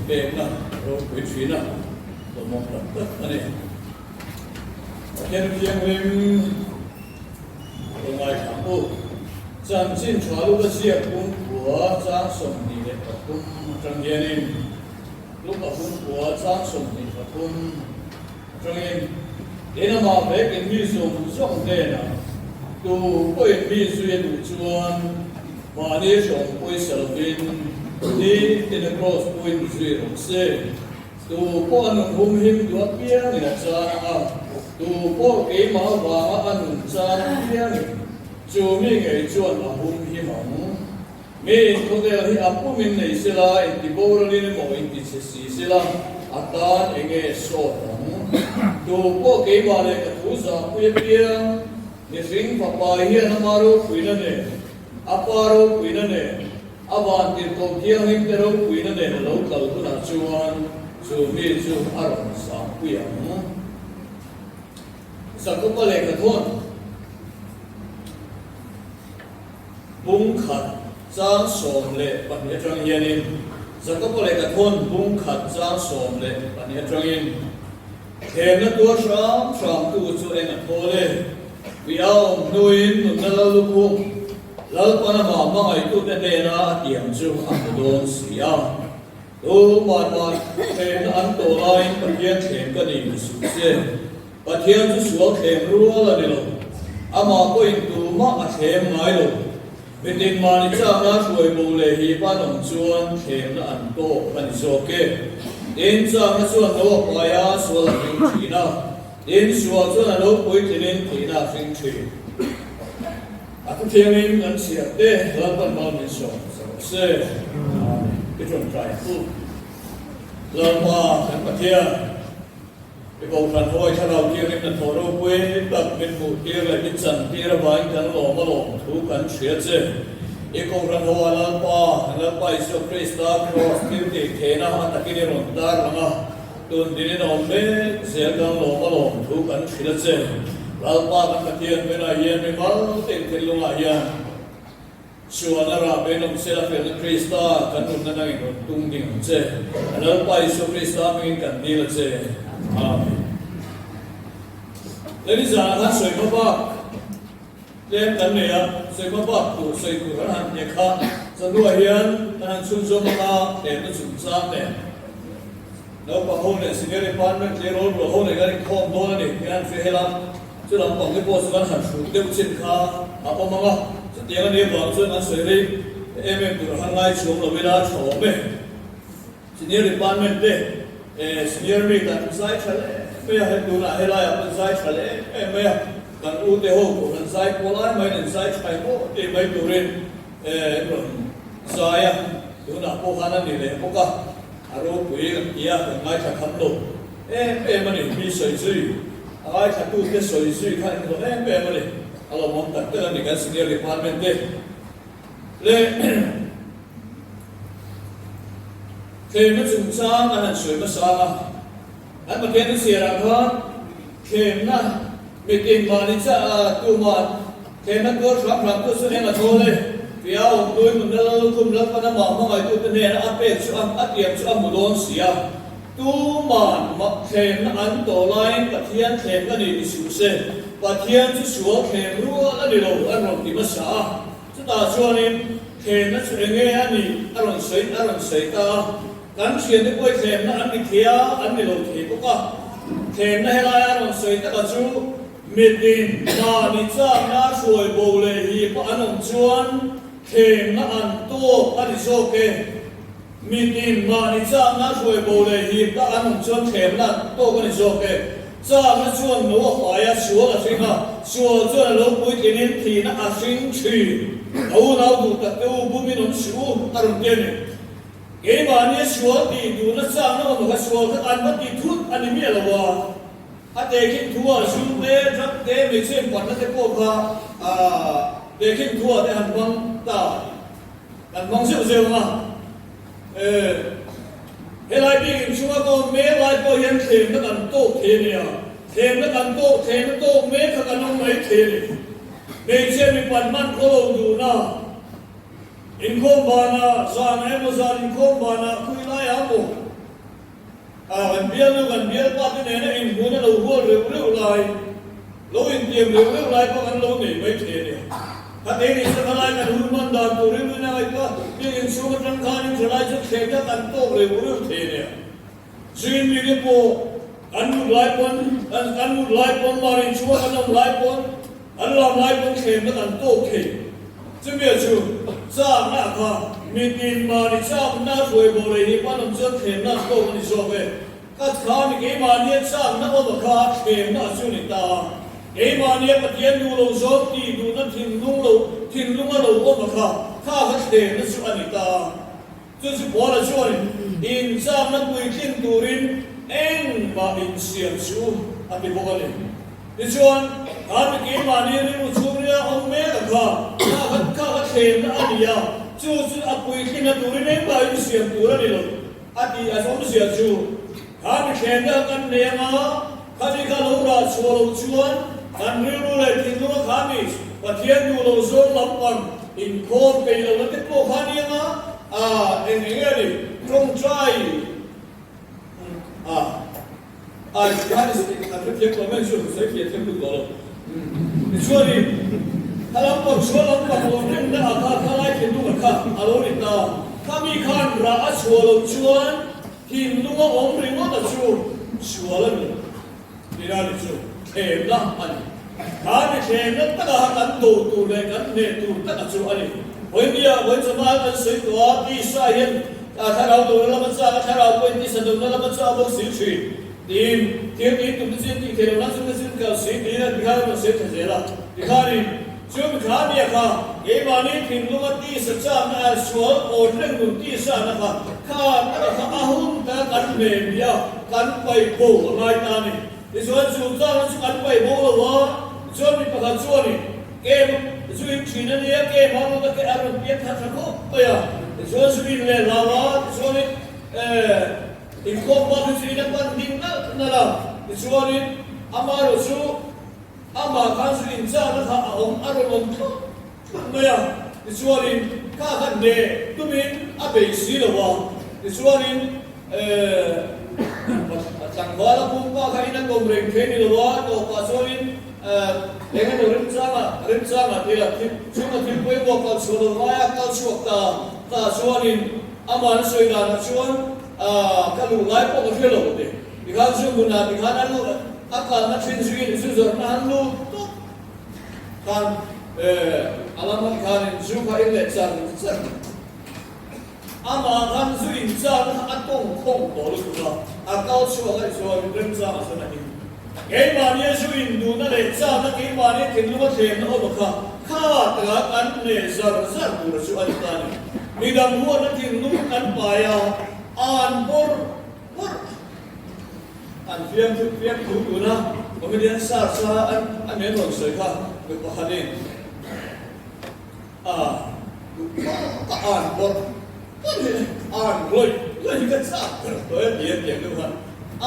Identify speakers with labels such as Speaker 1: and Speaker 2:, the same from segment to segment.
Speaker 1: pekna ropui thin a, lawmawm tak tak a ni. Pathian Thianghlim lo ngaithla ang u. Chanchin tha Luka ziak pumkua chang 23 atang hianin Luka pumkua chang 23 atangin tin amah vekin mi zawng zawng hnenah tu pawhin mi zui a duh chuan mahni hrawm pawisa lovin nitin a kraws puin zui rawh se. Tu pawh a nun humhim duh apiangin a chan a, tu pawh keimah avanga a nun chan apiangin chu mi ngei chuan a humhim ang. Mi inkhawvel hi a pumin nei sela, intiboralin emaw intichhe si sela, a tan eng nge sawt ang? Tu pawh keimah leh ka thu zahpui apiang, mihring fapa hian ama ropuina nen, a pa ropuina nen, A vantirhkoh thianghlim te ropuina nen a lo kal hunah chuan chu mi chu a rawn zahpui ang. Jakoba lehkhathawn bung khat chang 12 atang hianin Jakoba lehkhathawn bung khat chang 12 atangin Thlemna tuar hram hramtu chu eng a thawl e? Tui a awm hnuin nunna lo lukhum Lalpan amah hmangaihtute hnena a tiam chu a hmu dawn si a. Tu mahmah thlemna an tawh laiin Pathian thlem ka ni ti suh se. Pathian chu sual thlem rual a ni lo. Amah pawhin tumah a thlem ngai lo. Mitin mahni chakna hruai bo leh hi pan awm chuan thlemna an tawk a ni zawk e. Tin, chakna chuan lo a pai a, sual a hring thin a. Tin, sual chuan a lo puitlinin thihna a hring thin. A thuthiangin kan chhiar te Lalpan mal min sawm sa rawh se. Amen. I tawngtai ang u. Lalpa kan Pathian. I Kohhran hawi thlarau thianghlim hnathawh ropui tak min hmuh tir leh min chan tir avangin kan lawm a lawm thu kan hria che. I Kohhran hawa Lalpa, kan Lalpa Isua Krista Kraws thil tih theihna a takin i rawn tar lang a, tun dinin a awm mek zel kan lawm a lawm thu kan hrilh a che. Lalpa kan Pathian hmenah hian mimal te inthinlungah hian, Chuan a rah benawm sela felna Krista kan nunna nangin rawn tung ding ang che. A Lalpa Isua Krista hmingin kan dil a che. Amen. Lei zanah khan sawi hma bak tlem kan nei a, sawi hma bak tur sawi tur kan han hne kha zanluah hian kan han chhunzawm ang a, tlemna chungchang nen naupang ho leh senior department tleirawl rual ho nen kan inkhawm dawn a ni tih an hre hel a. Chu lampang te pawh chu kan han hrut deuh chin kha a awm ang a, chutiang a nih avang chuan kan sawi rei em em tur a han ngai chhuang lo ila tha awm e. Senior department te eh senior mi kan zai tha leh mai a, hei tunah helaiah pawh zai tha leh em em mai a, kan u te ho pawh kan zai pawh lai maiin an zai tha em aw tih mai turin eh an rawn zai a, tunah pawh khan a ni leh bawk a, a ropui kan ti a, kan ngaithla kham lo em em a ni, mi sawi zui. A ngaithlatute sawi zui kha in rawn em em a ni. A lawmawm tak tak a ni kan senior department te leh thlemna chungchang an han sawi hmasa a. An Pathian thuchhiarah khan thlemna mitin mahni chiah tuman thlemna tuar hram hram tu chu eng a thawl e. Tia awmtui nunna Lallukhum Lalpan amah hmangaihtute hnena a pek chu a tiam chu a hmu dawn si a. Tuman mak thlemna an tawh laiin Pathian thlem ka ni ti suh se, Pathian chu sual thlem rual a ni lo an rawn ti hmasa a. Chutah chuanin thlemna chu enge a nih a rawn sawi a rawn sawi ta a. Kan thiante pawh thlemna an ni thei a, an ni lo thei bawk a. Thlemna helaia a rawn sawi taka chu mitin mahni chakna hruai bo leh hi pawh an awm chuan thlemna an tawk a ni zawk e. Mitin mahni chakna hruai bo leh hip a an awm chuan thlemna tawk a ni zawk e. Chakna chuan no a fai a, sual a hring a, sual chuan a lo puitlinin thihna a hring thin. A unau duh tak te u bumin awm suh u a rawn ti a ni. Keimahnia sual tih duhna chakna awm kha sual kha an va ti thut a ni miah lo a. A tehkhin thu ah zu te, drug te, hmeichhe inpatna te pawh kha tehkhin thu ah te han hmang ta. Kan hmang zeuh zeuh ang a, eh, helai bik inchhunga ka awm mek lai pawh hian thlemna kan tawk thei a nia, thlemna kan tawk, thlemna tawk mek kha kan awm mai thei a ni. Hmeichhia mipat hman khaw lo duhna, inkhawm banah, zan emaw zan inkhawm banah khui laiah maw? Kan bialnu kan bialpa te nena inhmuhna lo hual reuh reuh lai, lo intiam reuh reuh lai pawh kan lo nei mai thei a nia. Kha kei ni saka lai kan hun hman dan tur rilru ina ngaihtuah biak inchhung atang khanin thalai chu thlehna kan tawk reuh reuh thei a nia. Zin mite pawh kan mut lai pawn, kan mut lai pawn, mahni inchhunga kan awm lai pawn, kan lam lai pawn thlemna kan tawk thei. Chumia chu chakna kha mitin mahni chakna hruai bo leh hi pan awm chuan thlemna an tawk a ni zawk e. Ka kha mi keimahnia chakna awm a kha thlemna a chu ni ta a. Keimahnia Pathian duh lo zawng tih duhna thinlung lo thinlunga lo awm a kha kha kha thlemna chu a ni ta a. Chu chu Paula chuan inchakna puitlin turin engmah insiam chu a ti bawk a ni. Tichuan, kha mi keimahni rilru chhungria awm mek a kha, kha kha kha kha thlenna a ni a, chu chu a puitlina turin engmah insiam tur a ni lo a tih a awmzia chu. Kha mi thlenna kan nei anga, khami kha lo rah chhuah loh chuan kan rilru leh thinlunga kha mi Pathian duh lo zawng lampang inkhawm peih lohna te pawh kha ni anga, a eng eng nge ni tawngtai a a khan kan hrethiam tawh mai chu sawi fiah thiam duh tawh lo. Tichuanin kha lampang sual lampang lo rinna ah kha khalai thinlunga kha a lo ni ta, khami khan rah a chhuah loh chuan Thinlung a awm ringawt a chu sual a ni. Tirani chu thlemna a ni. Kha mi thlemna taka kan do tur leh kan hneh tur taka chu a ni. Vawinia vawi chawhma kan sawi tawh a, tisa hian thlarau dona lama chak a, thlarau pawhin tisa dona lama chak bawk si thin. Tiin thil tih tum te chu in tih theih loh nan chu te chu in kal si tiin a tikhan a rawn sawi tha zel a. Tikhanin Chu mi kha nia kha, keimahni thinlunga tisa chakna a sual awt reng nun tisana kha, kha taka kha a hun taka kan hne nia kan paih bo a ngai ta a ni. Tichuan chu chakna chu kan paih bo lo a, tichuan mi pakhat chuanin kem zu in thin a nia, kem a rawn a ke a rawn pian khat tha khawp mai a, tichuan zu in leh hlau a, tichuanin inkhawm bak hi chu in a pan ding nalh nalh a, tichuanin amaherawhchu chu. Amah khan zu inchakna kha a awm a rawn awm tlut tlut mai a, tichuanin kha kha hneh tumin a bei si lo a, tichuanin tlangval a pumpa kha in a kawm reng thei ni lo a, tawpah chuanin eng emaw remchanga remchanga thil a thil chhunga thil pawimawh kal chhuah lo ngaia kal chhuak ta ta chuanin amah an sawi danah chuan ka luh lai pawh ka hre lo a ti. Tikhan zu hmunah tikhan a luh a kalna thin zuiin zu zawrhna han lut tawp khan a lam ah tikhanin zu kha in leh char char amah khan zu in charna kha a tawng khawng tawh lutuk a, a kal chhuak a tichuan remchangah chuan a him. Keimahnia zu in duhna leh charna keimahnia thinlunga thlemna awm a kha kha taka kan hneh zar zar tur chu a ni ta a ni. Midang huatna thinlung kan pai a, an bawrh Purh! An fiamthu fiamthu tuna comedian search a an men rawn sawi kha mi pakhatin a duh tawk a an bawrh bawrh hi an rawih rawih hi ka chak ber tawh e ti a tiang deuh khan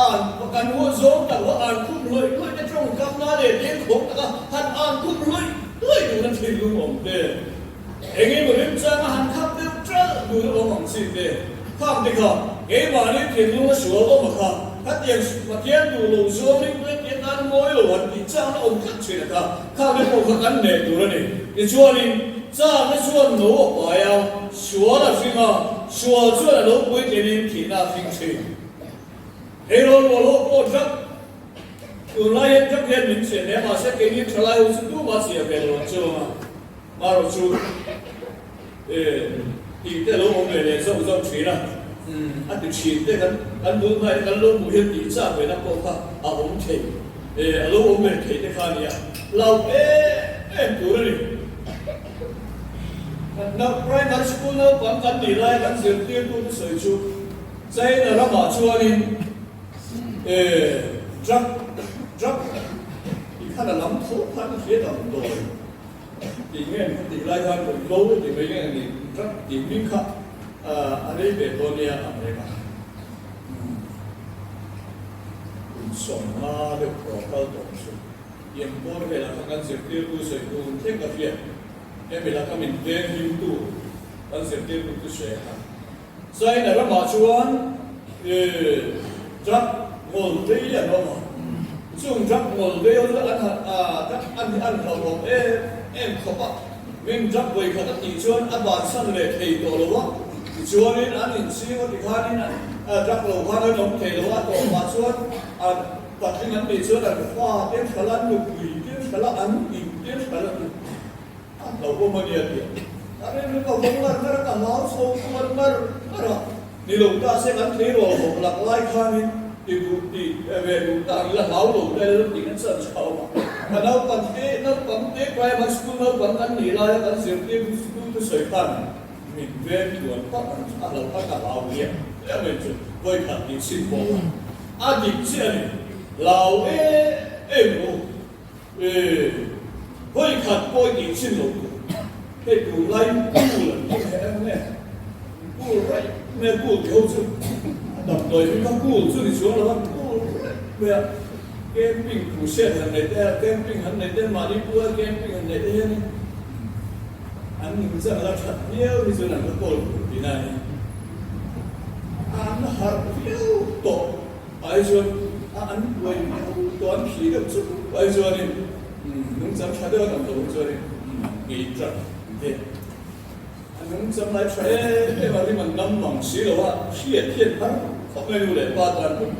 Speaker 1: an kan huat zawng tak ho an khum rawih rawih te tawngkam na leh dengkhawng taka han an khum rawih rawih duhna thinlung awm te. Eng emaw remchanga han khap deuh ṭalh tur a awm ang chi te, khang te kha keimahni thinlung a sual awm a kha, khatiang Pathian duh lo zawngin tute tan mawi lo han tih chakna awm tlat ṭhin a kha, khang te pawh kha kan hneh tur a ni. Tichuanin, chakna chuan no a pai a, sual a hring a, sual chuan a lo puitlinin thihna a hring ṭhin. Hei rawn rual ho pawh ṭap tunlai hian ṭap hian min chiah hle mahse keini ṭhalai ho chu tumah chiah ve lo an chuang a. Marawh chu tih te lo awm ve leh zauh zauh thin a, a ti thin te kan kan bul hmaiah te kan lo hmuh hian tih chak ve na pawh kha a awm thei, a lo awm ve thei te kha a nia, hlau em em tur a ni. Primary school naupang kan nih lai kan zirtirtute sawi chu China ramah chuanin drug drug tih khan a lam tho khan a hriat ang dawn. Tih nge an tih lai khan rawn lo ti mai nge ni rat tih hming kha a rei ve dawn nia ang reng a. Kum 50 deuh tawh kal tawh chu tiang pawn velah khan kan zirtirtu sawi tun thleng ka hriat hemi laka min veng himtu kan zirtirtu chu hre kha. China ramah chuan. Drug ngawl vei an awm a, chung drug ngawl vei ho chu an han drug an hi an hlauhawm em em khawp a, min drug vawi khat a tih chuan a bansan leh thei tawh lo a, tichuanin an inching a tikhanin drug lo khan an awm thei lo a, tawpah chuan an patling an nih chuan an fa te an hralh a, an nupui te an hralh a, an in te an hralh a ni. A hlauhawm a nia tih a rilru ka vawng ngar ngar a, ka hlau chho kual ngar ngar a. Ni lo ta se kan tleirawl hawk lak lai khanin ti duh ti ve duh ta ang ila hlau lo ta ila tih kan chan chau a. Ka naupang te naupang te primary school naupang kan nih laia kan zirtirtu school thusawi khan min veng tluan phawt ang chu a hlauh kha ka hlau liam liam mai chu vawikhat tih chhin pawh kha a dik chiah a ni. Hlau em em rawh u. E, vawi khat pawh i tih chhin lo tur. Hei tunlai pool an tih leh em nge? Pool raih mai a, pool ti ho chu a damdawi hi kha pool chu ni chuang lo a, pool raih mai a. Camping crusade han nei te a, camping han nei te, mahni pool a camping han nei te hianin an nungchang la that viau hi chuan an la kawl tur tihna a ni. An harh viau tawh. Ai chuan a an buai viau tawh an thli deuh chuk ai chuanin nungchang tha deuh an awm loh chuanin ngei tlat an ti. A nungchang lai tha em em a rim an ngam mang si lo a, hriat hian har khawp mai nu leh pa tan pawh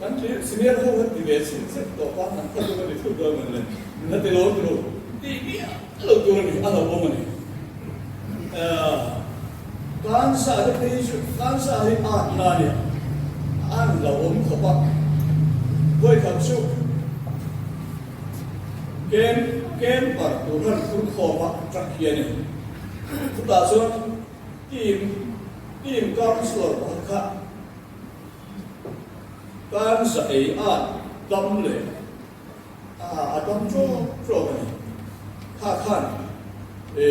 Speaker 1: kan thli senior ho han ti ve chhin zet tawh kha an khaw duh a ni thut dawn mawn le, min la ti lo turu tih miah lo tur a ni, a hlauhawm a ni. Cancer te phei chu cancer hi at na a nia, a an lo awm khawp a, vawikhat chu camp camper tur han phur khawm a truck hi a ni. Chutah chuan team team councillor pakhat kha cancer ei at dam leh A dam ṭawk ṭawk a ni. Kha khan e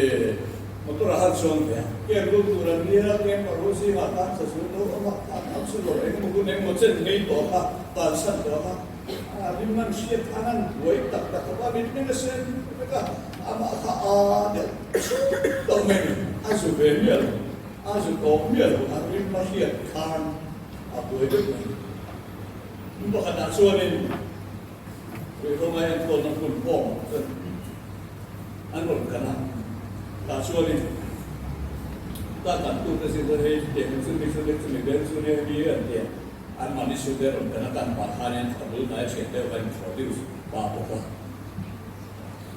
Speaker 1: motor a han chuang ve a, camp lut tur an nia, camp a ru zingah khan sazu lo awm a, kha khan chu lo eng emaw hun eng emaw chen ngei tawh kha, bansan tawh kha, a rim an hriat khan an buai tak tak khawp a, mitmeng a sen vek a, amah kha a deuh chhup tawh mai a ni. A zu ve miah lo, a zu tawh miah lo, a rim a hriat khan a buai deuh mai. Hmun pakhatah chuanin Ruihhlo ngai enkawlna hmun home chuan an rawn kan a, tah chuanin ta kantute zir chuan hei chutiang chu mi chu nek chu mi beng chu nia hemi an ti a, anmahni chhungte an rawn kan a, kan pah khanin a bul hnaia thian deuh kha introduce pah bawk a.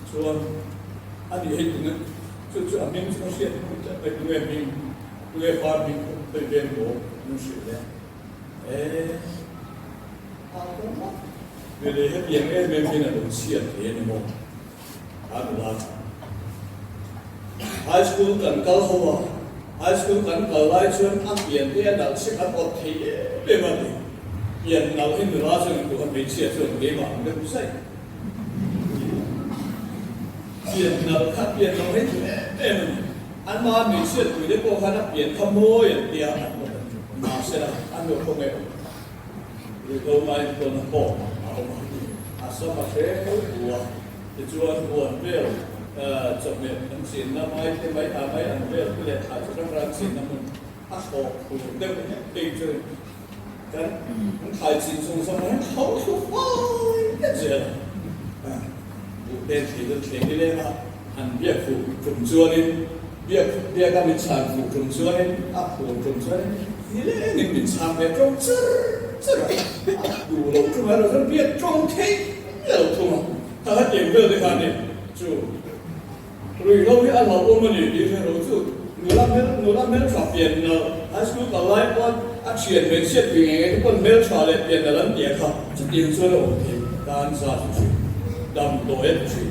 Speaker 1: Chuan a nih hei tunge chu chu a hming chu ka hriat tlat mai tunge hming tunge pa hming khawi veng maw an hrilh leh a. E, a awm a. Veleh hetiang em em hian a lo chhiat thei a ni maw? A nula tha. High school kan kal ho a, high school kan kal lai chuan a pian te a nalh chek an awt thei em em a ni. Pian nalh hi nula chuan an duh a, hmeichhia chuan keimah ang deuh zaih. Pian nalh kha pian lo hei duh em em a ni. Anmah hmeichhia tuite pawh khan a pian kha mawi an tia an awm a ni. Mahsela, a nu khaw nge awm? Ruihhlo ngaiin pawn a hawk a awm a, a sam a hre hu a, tichuan huan vel chawhmeh an chinna mai te mai a mai an vel te leh thlai chi hrang hrang an chinna hmun a thlawk thur deuh hlek phei chu kan thlai chin chung zawng hian thlo thlu fai vek zel a. Duhten thei chu thleng i leng a, han biak fuh tum chuanin, biak biaka min chhan fuh tum chuanin, a phur tum chuanin nilengin min chhang ve tawng char char a, a duh loh tum erawh chuan biak tawng theih miah loh thung a, kha hetiang vel te khan ni chu Ruihhlo hi a hlauhawm a ni tih hre ro chu nula hmel nula hmeltha pian nalh high school kal lai pawn a thian hmeichhiat pui ngei ngei te pawn hmeltha leh pian nalh an tia kha chutiang chuan a awm thei tan za chu thin damdawi a ti thin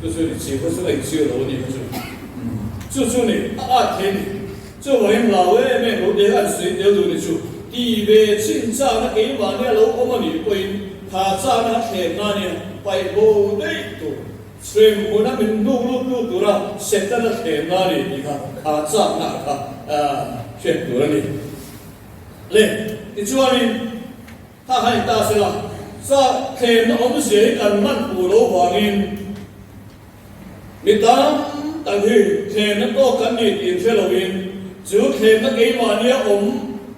Speaker 1: chu chu ni chiu kha chu a inchiu lo a ni kha chu chu chu ni a at thei ni chuvangin hlau em em lo te kha an sawi tel duh ni chu ti ve chin chakna keimahni a lo awm a nih pawhin kha chakna kha thlenna a nia paih bo daih tur. Hrem hmuna min hnuk lut lut tura Setana thlemna a ni tih kha kha chakna kha hriat tur a ni. Le, tichuanin kha kha ni ta sela, chak thlemna awmzia hi kan man puh lo vangin mi tam tak hi thlemna tawk kan ni tih hre loin chu thlemna keimahnia awm.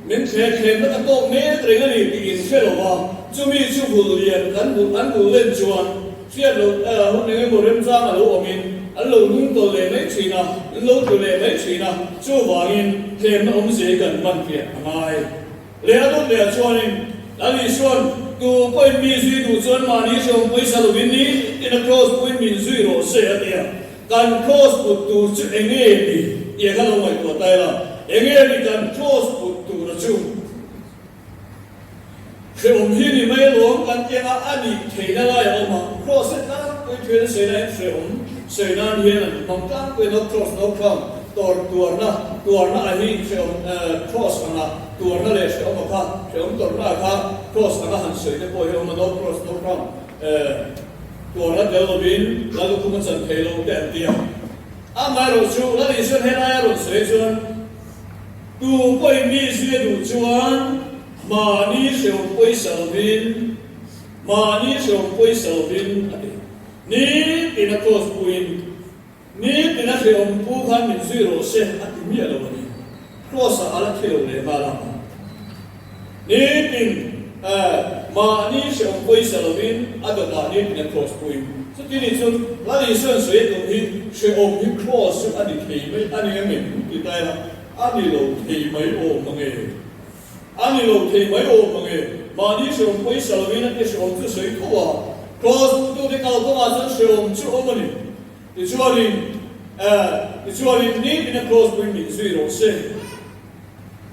Speaker 1: Min thlêthlêmna ka tâwk mêk reng a ni tih in hre lo va, chumi chu vul lian kan hmuh an hmuh len chuan hriat loh hun eng emaw remchang a lo awmin an lo hnung tawlh leh mai thin a, an lo tlu leh mai thin a, chuvangin thlêmna awmzia hi kan hman fiah a ngai. Leh a dawt lehah chuanin Lal Isua'n tu pawhin mi zui duh chuan mahni hrehawm pawisa lovin ni tina kraws puiin min zui rawh se a ti a. Kan kraws put tur chu eng nge ni tih kha lo ngaihtuah ta ila, eng nge ni kan kraws put tura chu? Hrehawm hi ni mai alawm kan ti anga a nih theihna lai a awm a, kraws hi tlangpui thuin a sawi laiin hrehawm sawi nan hian an hmang tlangpui a, no kraws no crown, tawr tuarna, tuarna a hi hrehawm kraws anga tuarna leh hrehawm a kha, hrehawm tawrhna a kha kraws anga han sawi te pawh hi a awm a, no kraws no crown. Tuarna tel lovin Lal lukhum a chan thei lo te an ti a. Amaherawh chu Lal Isuan helai a rawn sawi chuan tu pawhin mi zui a duh chuan mahni hrehawm pawisa lovin mahni hrehawm pawisa lovin a ti. Nitin a kraws puiin Nitin a hrehawm pu khan min zui rawh se a ti miah lo a ni. Kraws-ah a la thi lo leh nghal ang. Nitin mahni hrehawm pawisa lovin a dawtah nitin a kraws puin. Chuti ni chuan Lal Isua'n sawi a tum hi hrehawm hi kraws chu a ni thei mai a ni em ti ta ila a ni lo thei mai awm ang e. A ni lo thei mai awm ang e. Mahni hrehawm pawisa lovin a ti hrehawm chu sawi tho a. Kraws putute kalkawngah chuan hrehawm chu awm a ni. Tichuanin, tichuanin nitin a kraws puin min zui rawh se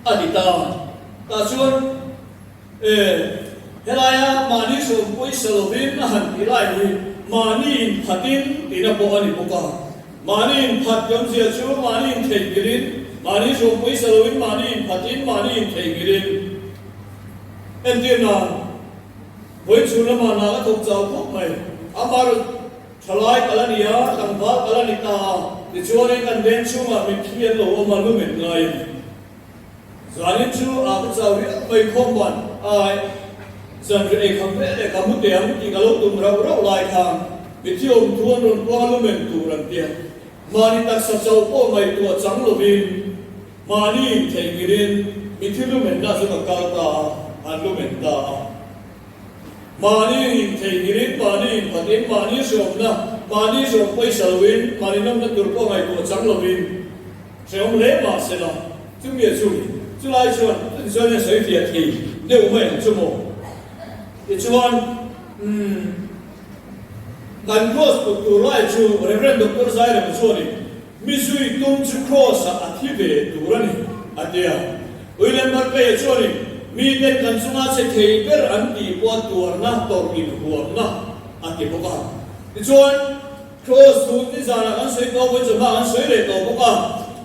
Speaker 1: a ti ta. Tah chuan, helaia mahni hrehawm pawisa lovin a han tih lai hi mahni inphatin tihna pawh a ni bawk a. Mahni inphat awmzia chu mahni intheihnghilhin, mahni hrehawm pawisa lovin mahni inphatin, mahni intheihnghilhin. Entir nan, vawi chhun lamah hna ka thawk chau khawp mai. Amaherawhchu, Thalai kal a ni a, tlangval kal a ni ta a, tichuanin kan veng chhungah mitthi an lo awm a, lu men ngai a ni. Zanin chu a ka chau riau mai khawm ban ai, zanriah ei kham vel leh ka mu teh ang tih ka lo tum rauh rauh lai khan mitthi awm thu an rawn puang a, lu men tur an tia. Mahni taksa chauh pawh ngaihtuah chang lovin mahni intheihnghilhin mitthi lu menna chu ka kal ta a, an lu men ta a. Mahni intheihnghilhin, mahni inphatin, mahni hreawmna, mahni hreawm pawisa loin, mahni nawmna tur pawh ngaihtuah chang lovin hreawm hle mah se la, chumi a chu ni. Chulai chuan chuti chuan hian sawi fiah thei deuh mai ang chu maw? Tichuan, umm, kan kraws put tur lai chu Rev. Doctor Zairema chuanin, Mi zui tum chu Kraws-ah a thi ve tur a ni, a ti a. William Barclay-a chuanin, Miten kan chunga che thei ber an tih pawh a tuarna tawrh inhuamna, a ti bawk a. Tichuan, Kraws chu nizanah kan sawi tawh vawi chawhma kan sawi leh tawh bawk a.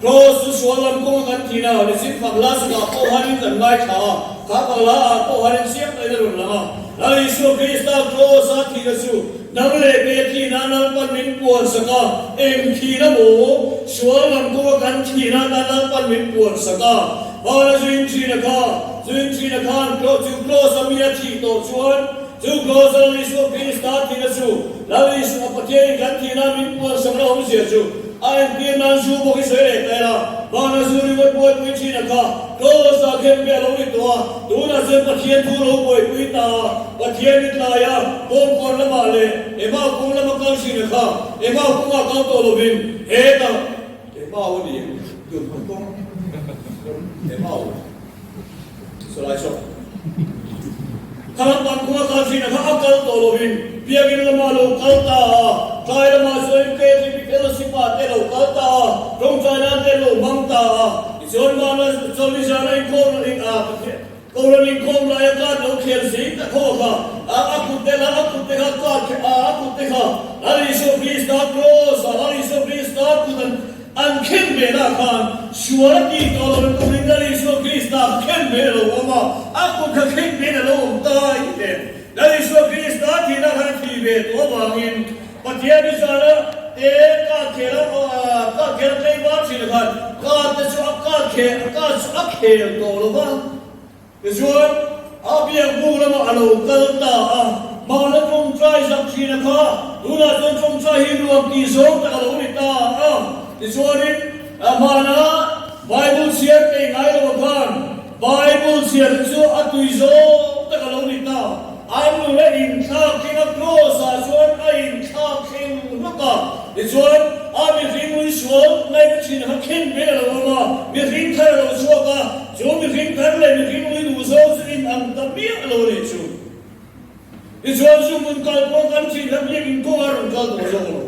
Speaker 1: Kraws chu sual lam kawnga kan thin a, nichin fak la sakah pawh hanin kan ngaithla a, kha fak la ah pawh hanin chiang takin a rawn lang a. Lal Isua Krista Kraws-a thihna chu Nang leh kei a thihna Lalpan min puan sak a, eng thihna maw? Sual lam kawnga kan thihna atan Lalpan min puan sak a. Hmana zuin thihna kha, zuin thihna khan chu kraws a mi a thih tawh chuan, chu kraws a Lal Isua Krista thihna chu Lal Isua Pathianin kan thihna min puan sakna awmzia chu a entir nan zu bawk hi sawi leh ta ila, hmana zu ringawt buaipui thihna kha kraws ah khen pe a lo ni tawh a, tunah chuan Pathian thu lo buaipui ta a. Pathian i tlai a, kawngkawn lamah leh Emau kawng lama kal thin a kha, Emau kawngah kal tawh lovin hetah Emau a ni em? Dunhmun kawng Emau Salai saw Khalam pan kawnga kal thin a kha a kal tawh lovin Biakinn lamah lo kal ta a, tlai lamah chuanin KGB Fellowship ah te lo kal ta a, tawngtai nan te lo hmang ta a, tichuan mahna chawlhni zana inkhawm a Pathian Kohhran inkhawm laia card lo khel zing ta khaw kha, a a kut te la a kut te kha card khe a a kut te kha Lal Isua Krista kraws ah Lal Isua Krista kut an an khen ve lah khan sual a tih tawh lo turin Lal Isua Krista kha khen ve a lo awm a, a kut kha khen ve in a lo awm ta i ti. Lal Isua Krista thihna khan a thih ve tawh avangin Pathian i zana te card khel a card khel a tlei var thin khan card te chu a card khel a card chu a khel tawh lo va, tichuan a biak buk lamah a lo kal ta a, mahna tawngtai zak thin a kha tunah chuan tawngtai hi nuam tih zawng tak a lo ni ta a, tichuanin hmana Bible chhiar peih ngai lo khan. Bible chhiar chu a tui zawng tak a lo ni ta. An nun a inthlak thleng a, Kraws-ah chuan a inthlak thleng hlawk a. Tichuan, a mihring ui sual ngaihna thin kha khen ber a lo awm a, mihring thar a lo chhuak a, chu mihring thar leh mihring ui duh zawng chu inang ta miah lo a nih chu. Tichuan, zu hmun kal pawh kan thin kha biakin kawngah a rawn kal tawh zawk lo.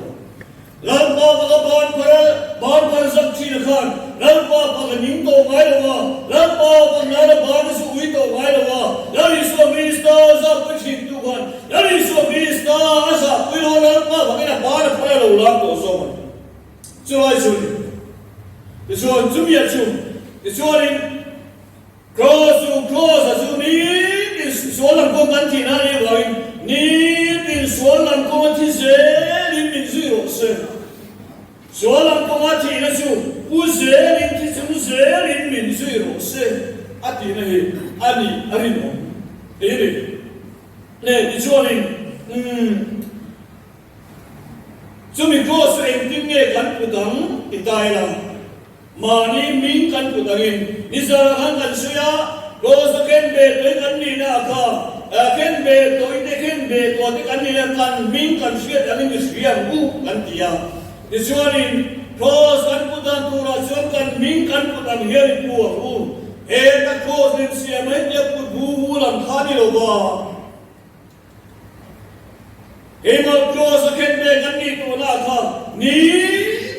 Speaker 1: Lalpa baka ban phar a, ban phar zak thin a khan, Lalpa baka ning tawh ngai lo a, Lalpa bak nana ban a chu ui tawh ngai lo a, Lal Isua Krista zahpui thin tu khan, Lal Isua Krista a zahpui lo a, Lalpa bakin a ban a phar a lo lam tawh zawk a ni. Chulai chu a ni. Tichuan, chumia chu, tichuanin, Kraws chu kraws a chu nitin sual lam kawng kan thih na anih avangin nitin sual lam kawnga thi zelin min zui rawh se. Sual lam kawnga thihna chu pu zelin thi chung zelin min zui rawh se a tihna hi a nih a rinawm tih a ni. Le tichuanin umm chumi kraws chu engtin nge kan put ang ti ta ila. Mahni hming kan put angin nizara khan kan sawi a, Rose a khen ve tawih kan nihna a kha, khen ve tawih te khen ve tawh te kan nihna kan hming kan hriat angin i hria ang u kan ti a. Tichuanin Rose kan put dan turah chuan kan hming kan put ang hian i pu ang u. Heta Rose lem siam mai tia put vu vu lam kha ni lo va. Keimah Kraws a khen ve kan nih tawhna kha ni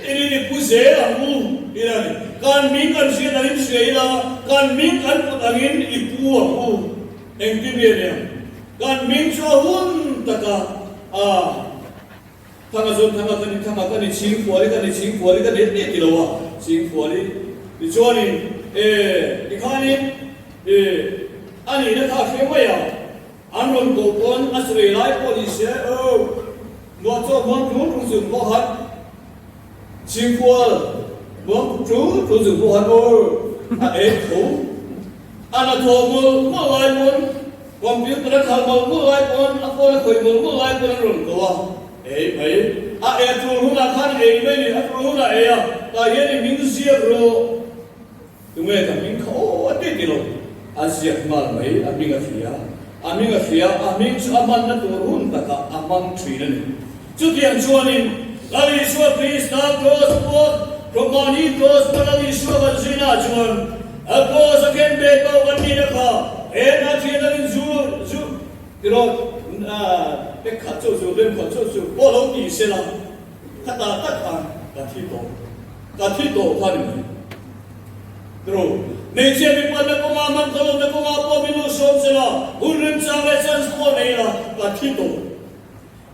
Speaker 1: tinin i pu zel ang u ila ni. Kan hming kan hriat angin hria ila, kan hming kan put angin i pu ang u. Engtin nge nia? Kan hming chu a hun taka a Thanga chuan thanga ka ni, thanga ka ni, chhingfuali ka ni, chhingfuali ka ni a ti lo a, chhingfuali tichuanin e tikhanin e a nihna kha a hre mai a. An rawn koh pawn a sawi lai pawh ni se aw, nuah chaw muang ṭul ṭul zung pawh han chhingkual muang ṭul ṭul zung pawh han aw a ei tho. A hnathawh mawlh mawlh lai pawn, computer a khalh mawlh mawlh lai pawn, a phone a khawih mawlh mawlh lai pawn an rawn ko a, ei mai. A ei ṭul hunah khan ei mai ni, a ṭul hunah ei a, tah hian i hming ziak rawh. Tunge ka hming kha aw a ti ti lo, a ziak nghal mai, a hming a hria, a hming a hria, a hming chu a hmanna tur hun takah a hmang thin a ni. Chutiang chuanin Lal Isua Krista kraws puak, Romani kraws pua Lal Isua kan zuina chuan a kraws a ken ve tawh kan nihna kha he hna thian angin zu zu tiraw tek khat chu chu lem khat chu chu pawh lo ti sela khatah tak khan ka thi tawh. Ka thi tawh kha ni mai. Tru. Hmeichhia mipanna kawnga man khawlawmna kawnga pawh min lu sawm sela, hun remchang leh chance pawh nei ila, ka thi tawh.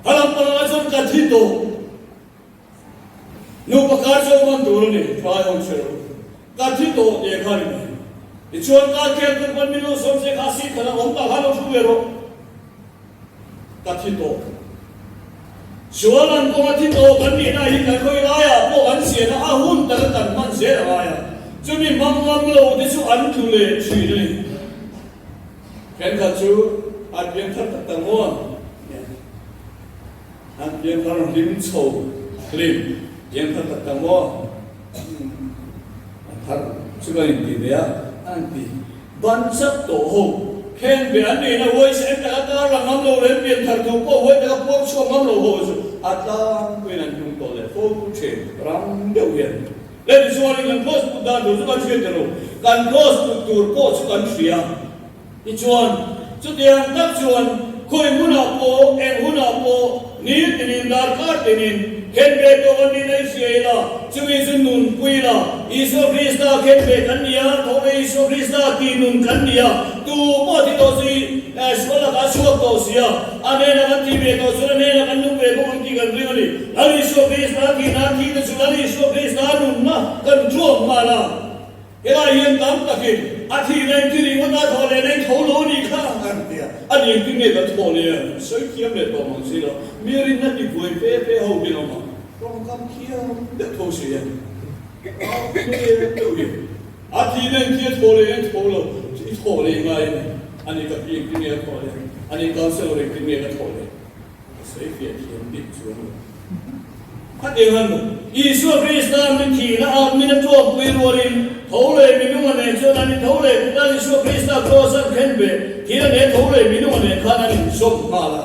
Speaker 1: Ka lam pangah chuan ka thi tawh. Nupa kar chu awm an tur a ni, thlai awm hre lo. Ka thi tawh tih kha ni mai. Tichuan kar khel tur pawn min lu sawm se kha seat khat a awm tak khan lo thu ve rawh. Ka thi tawh. Sual an kawnga thi tawh kan nihna hi kan khawi laiah pawh kan siana a hun taka kan hman zel a ngai a. Chumi hmang ngam lo te chu an tlu leh thin a ni. Thenkhat chu an piangthar tak tak maw? An piangthar hlim chho hlim piangthar tak tak maw? A thar chu kan inti ve a, an ti. Ban chak tawh ho, khen ve an nihna huaisen taka tar lang ngam lo leh pian thar thu pawh huai taka puak chhuak ngam lo ho chu a tlangpuiin an hnung tawh leh fo thin ram deuh hian. Le tichuanin kan kraws put dan tur chu kan hriat ta lo, kan kraws put tur pawh chu kan hria. Tichuan, chutiang tak chuan khawi hunah pawh, eng hunah pawh, nitinin, darkar tinin, khen ve tawh an nihna i hria ila, chumi chu nunpui ila, Isua Krista khen ve kan ni a, thawhna Isua Krista tih nun kan ni a, tu pawh ti tawh si, sual lakah a chhuak tawh si a, a hnenah kan tih ve tawh chuan a hnenah kan nung ve bawk ang tih kan ring a ni. Lal Isua Krista thihna thihna chu Lal Isua Krista nunna kan ṭuam nghal a. Helai hian tam takin a thihna in thi ringawt a thawh lehna in tho lo a nih kha an ti a, a ni engtin nge kan thawh leh ang sawi thiam leh tawh mang si lo, mi rinna ti buai fe fe ho hi an awm a, tawngkam thiam deuh tho si a, au hmel deuh hi a thihna in thi a thawh lehna in tho lo, i thawh leh ngai a ni, a ni ka pi engtin nge a thawh leh ang, a ni councellor engtin nge ka thawh leh ang. Ka sawi fiah thiam bik chuan lo. Khatiang an nu. Isua Krista min thihna a min a tuakpui rualin tho leh minung a nen chuan an i tho leh kut a Isua. Isua Krista Kraws an khen ve thil a nen tho leh minung a nen khan an inzawm nghal a,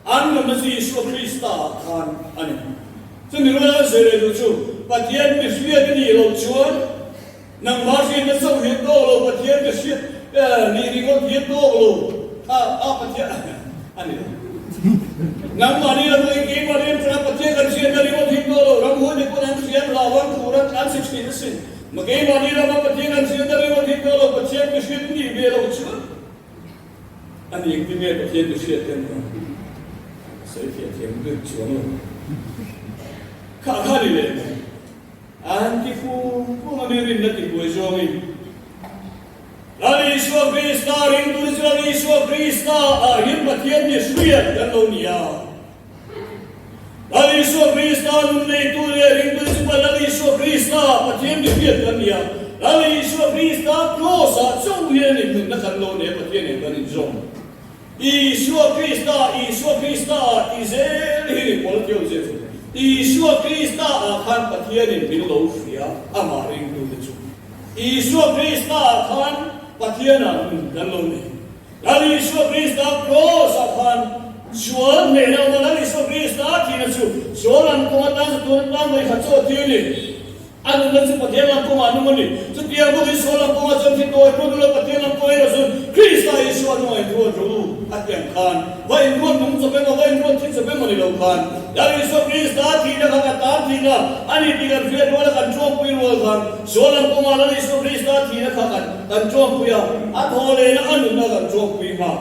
Speaker 1: an nunna chu Isua Krista ah khan a ni. Chumi ruala an sawi leh duh chu Pathian mihriat i nih loh chuan nangmah hriatna chauh hi a tawk lo, Pathian mihriat nih ringawt hi a tawk lo, a a Pathian a ni lo. Nangmahni lam leh keimahni an tana Pathian kan hriatna ringawt hi a tawk lo, ramhuai te pawn an hriat hlau an khur an tlan chhe thin asin. Keimahni lama Pathian kan hriatna ringawt hi a tawk lo, Pathian mihriat nih ve loh chuan A ni engtin nge Pathian mi hriat te an awm? A sawi thiam thiam lutuk chuang lo. Kha kha ni leh mai. An ti fum fum a mi rinna ti buai zawngin. Lal Isua Krista ringtu ni chu Lal Isua Krista ah hian Pathian mi hriat kan lo ni a. Lal Isua Krista nun neitu leh ringtu chu pa Lal Isua Krista, Pathian mi hriat kan ni a. Lal Isua Krista Kraws ah chauh hian inhnunna kan lo nei a, Pathian nen kan inzawm. Isua Krista, Isua Krista ah tih zel hi ni pawl thiau zia chu. Isua Krista ah khan Pathianin min lo hria, amah ringtute chu. Isua Krista ah khan Pathianah nun kan lo nei. Lal Isua Krista Kraws ah khan sual hnehna awm a, Lal Isua Krista thihna chu sual lam kawng atan chu tun atan mai kha chaw thi a ni. A nunna chu Pathian lam kawngah a nung a ni. Chutiang bawkin sual lam kawngah chuan thi tawi pawh duhlo Pathian lam kawng erawh chuan Krista Isua nunga inruat rawh u a ti ang khan va inruat nung chawp emaw va inruat thi chawp emaw ni lo khan Lal Isua Krista thihna kha kan tan thihna a ni tih kan hriat ruala kan ṭuampui rual khan sual lam kawngah Lal Isua Krista thihna kha kan Kan ṭuangpui a, a thaw lehna a nunna kan ṭuangpui nghal.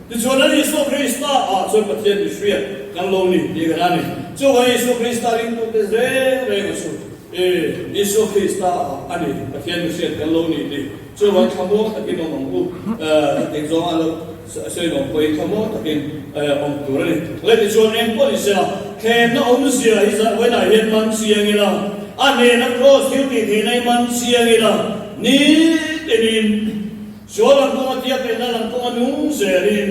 Speaker 1: Tichuan, Lal Isua Krista ah chuan Pathian mihriat kan lo ni tih kan a ni. Chuvangin Isua Krista ringtute reng reng a chu e, Isua Krista ah a ni Pathian mihriat kan lo ni tih. Chuvangin thlamuang takin awm ang u. Hetiang zawng a lo sawi nawm pawhin thlamuang takin awm tur a ni. Le tichuan, eng pawh ni sela, thlemna awmzia hi vawiinah hian man chiang ila, a hnena kraws thil tih theihna hi man chiang ila, Ni tinin sual lam kawnga tiak leh lal lam kawnga nung zelin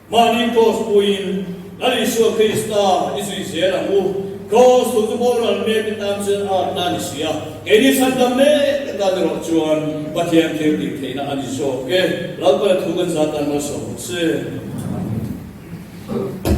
Speaker 1: mahni Kraws puiin Lal Isua Krista i zui zel ang u. Kraws thu chu boral mek te tan chuan atna a ni si a, keini chhandam mek te tan erawh chuan Pathian thil tih theihna a ni zawk e. Lalpala thu kan zat tan malsawm bawk se. Amen.